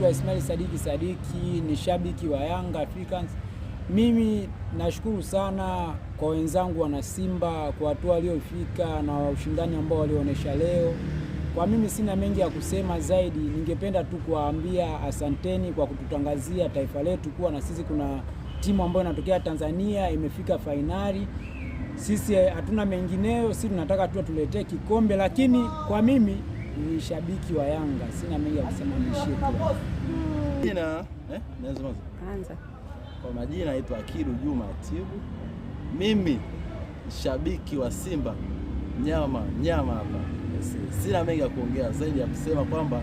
Naitwa Ismail Sadiki Sadiki, ni shabiki wa Yanga Africans. Mimi nashukuru sana kwa wenzangu wana Simba kwa hatua waliofika na ushindani ambao walioonyesha leo. Kwa mimi sina mengi ya kusema zaidi, ningependa tu kuwaambia asanteni kwa kututangazia taifa letu kuwa na sisi kuna timu ambayo inatokea Tanzania imefika fainali. Sisi hatuna mengineyo, sisi tunataka tu tuletee kikombe, lakini kwa mimi ni shabiki wa Yanga, sina mengi ya kusema, niishie tu. Jina, eh, nianze mwanzo. Anza. Kwa majina naitwa Akidu Juma Atibu. Mimi ni shabiki wa Simba nyama nyama hapa. Sina mengi ya kuongea zaidi ya kusema kwamba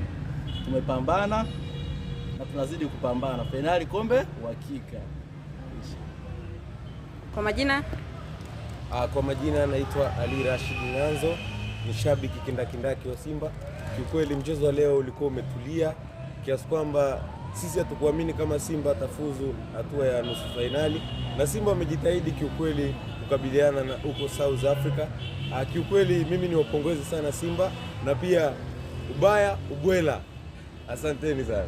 tumepambana na tunazidi kupambana. Fainali kombe uhakika. Kwa majina? Kwa majina naitwa Ali Rashid Nganzo, ni shabiki kindakindaki wa Simba. Kiukweli mchezo wa leo ulikuwa umetulia kiasi kwamba sisi hatukuamini kama Simba atafuzu hatua ya nusu fainali, na Simba wamejitahidi kiukweli kukabiliana na huko South Africa. Kiukweli mimi ni wapongeze sana Simba na pia ubaya ubwela. Asanteni sana.